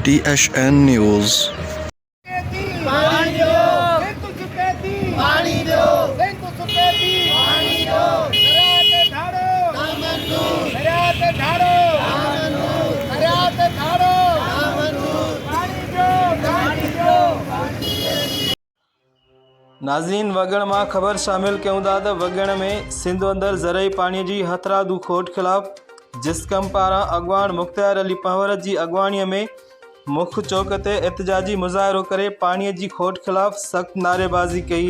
T H N news. پاڻي ڏيو سنڌ سڪي ٿي پاڻي ڏيو سنڌ سڪي ٿي پاڻي ڏيو درياء تي ڌاڙو نامنظور درياء تي ڌاڙو نامنظور درياء تي ڌاڙو نامنظور پاڻي ڏيو پاڻي ڏيو ناظرين وڳڻ مان خبر شامل ڪيون ٿا ته وڳڻ ۾ سنڌ اندر زرعي پاڻي جي هٿرادو کوٽ خلاف جسقم پاران اڳواڻ مختيار علي پنهور جي اڳواڻي ۾ مک چوڪ تي احتجاجي مظاهرو ڪري پاڻي جي کوٽ خلاف سخت نعريبازي ڪئي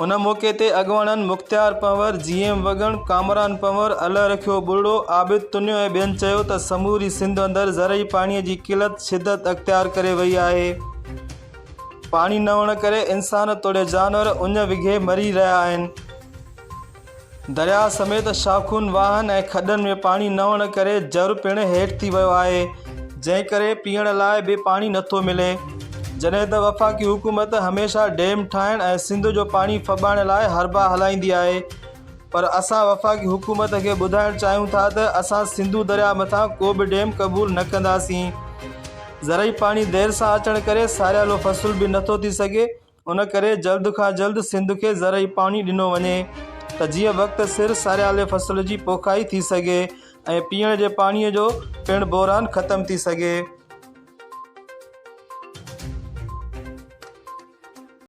ان موقعي تي اڳواڻن مختيار پنهور، جي ايم وڳڻ، ڪامران پنهور، الهه رکيو ٻرڙو، عابد تنيو ۽ ٻين چيو ته سموري سنڌ اندر زرعي پاڻي جي قلت شدت اختيار ڪري وئي آهي. پاڻي نه هئڻ ڪري انسان توڙي جانور اڃ وگهي مري رهيا آهن. درياء سميت شاخن، واهن ۽ کڏن ۾ پاڻي نه هئڻ ڪري جر پڻ هيٺ ٿي ويو آهي، جنهن ڪري پيئڻ لاء به پاڻي نٿو ملي. جڏهن ته وفاقي حڪومت هميشه ڊيم ٺاهڻ ۽ سنڌ جو پاڻي ڦٻائڻ لاء حربا هلائيندي آهي پر اسان وفاقي حڪومت کي ٻڌائڻ چاهيون ٿا ته اسان سنڌو درياء مٿان ڪو به ڊيم قبول نه ڪنداسين. زرعي پاڻي دير سان اچڻ ڪري ساريالو فصل به نٿو ٿي سگهي، ان ڪري جلد کان جلد سنڌ کي زرعي پاڻي ڏنو وڃي ته جيئن وقت سر ساريالي فصل جي پوکائي ٿي سگهي ۽ پيئڻ جي پاڻي جو پڻ بحران ختم ٿي سگهي.